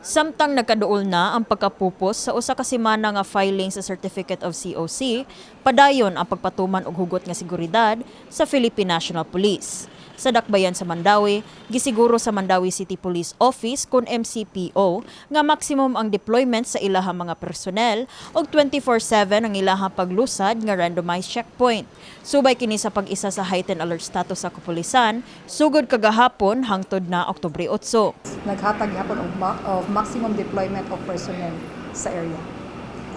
Samtang nagkaduol na ang pagkapupos sa 1 ka semana nga filing sa Certificate of COC, padayon ang pagpatuman og hugot nga seguridad sa Philippine National Police. Sa dakbayan sa Mandaue, gisiguro sa Mandaue City Police Office kon MCPO nga maximum ang deployment sa ilahang mga personnel og 24/7 ang ilahang paglusad nga randomized checkpoint. Subay kini sa pag-isa sa heightened alert status sa kapulisan sugod kagahapon hangtod na Oktubre 8. Naghatag gihapon og maximum deployment of personnel sa area.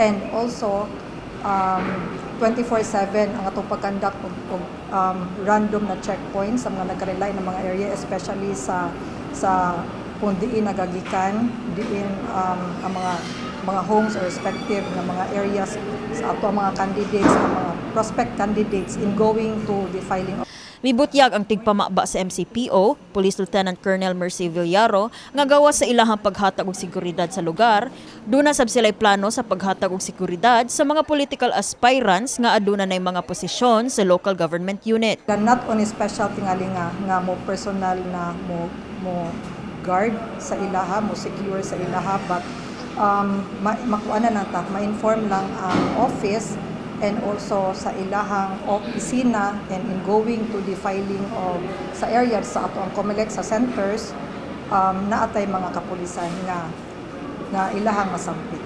And also, 24/7 ang atong pag-conduct og random na checkpoints sa mga nagkarelay ng mga area, especially sa kung diin nagagikan, diin ang mga homes or respective nga mga areas sa ato ang mga candidates, ang mga prospect candidates in going to the filing of Mibutyag ang tigpamaba sa MCPO, Police Lieutenant Colonel Mercy Villaro, nga gawas sa ilahang paghatag og seguridad sa lugar, duna sab sila'y plano sa paghatag og seguridad sa mga political aspirants nga aduna nay mga posisyon sa local government unit. And not only special tingali nga mo personal na mo guard sa ilaha, mo secure sa ilaha, but makuha na lang ta, ma-inform lang ang office and also sa ilahang opisina and in going to the filing of sa areas sa ato ang COMELEC sa centers, naatay mga kapulisan nga ilahang masampit.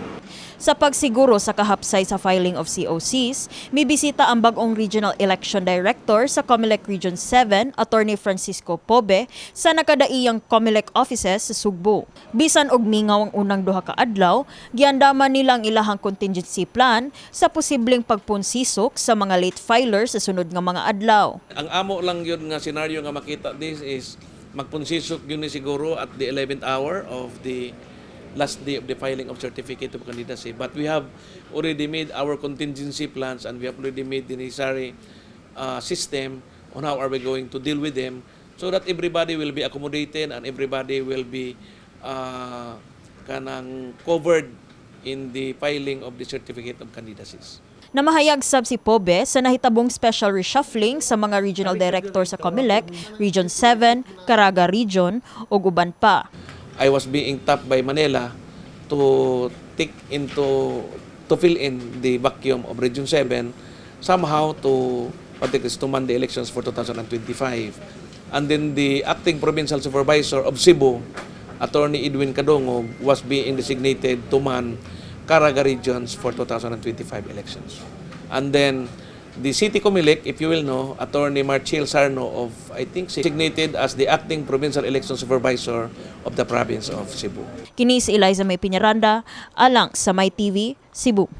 Sa pagsiguro sa kahapsay sa filing of COCs, mibisita ang bagong Regional Election Director sa COMELEC Region 7, Attorney Francisco Pobe, sa nakadaiyang COMELEC offices sa Sugbo. Bisan og mingaw ang unang 2 ka adlaw, giandaman nila ang ilahang contingency plan sa posibleng pagpunsisok sa mga late filers sa sunod nga mga adlaw. Ang amo lang yun nga scenario nga makita this is magpunsisok yun ni siguro at the 11th hour of the last day of the filing of certificate of candidacy. But we have already made our contingency plans and we have already made the necessary system on how are we going to deal with them so that everybody will be accommodated and everybody will be kanang covered in the filing of the certificate of candidacies. Namahayag sab si Pobe sa nahitabong special reshuffling sa mga regional director sa COMELEC, Region 7, Caraga Region ug uban pa. I was being tapped by Manila to take into to fill in the vacuum of Region 7 somehow to what is to man the elections for 2025. And then the acting provincial supervisor of Cebu, Attorney Edwin Cadungog, was being designated to man Caraga regions for 2025 elections. And then the city Comelec, if you will know, Attorney Marchiel Sarno of, I think, designated as the acting provincial election supervisor of the province of Cebu. Kini si Eliza May Piñaranda, alang sa My TV, Cebu.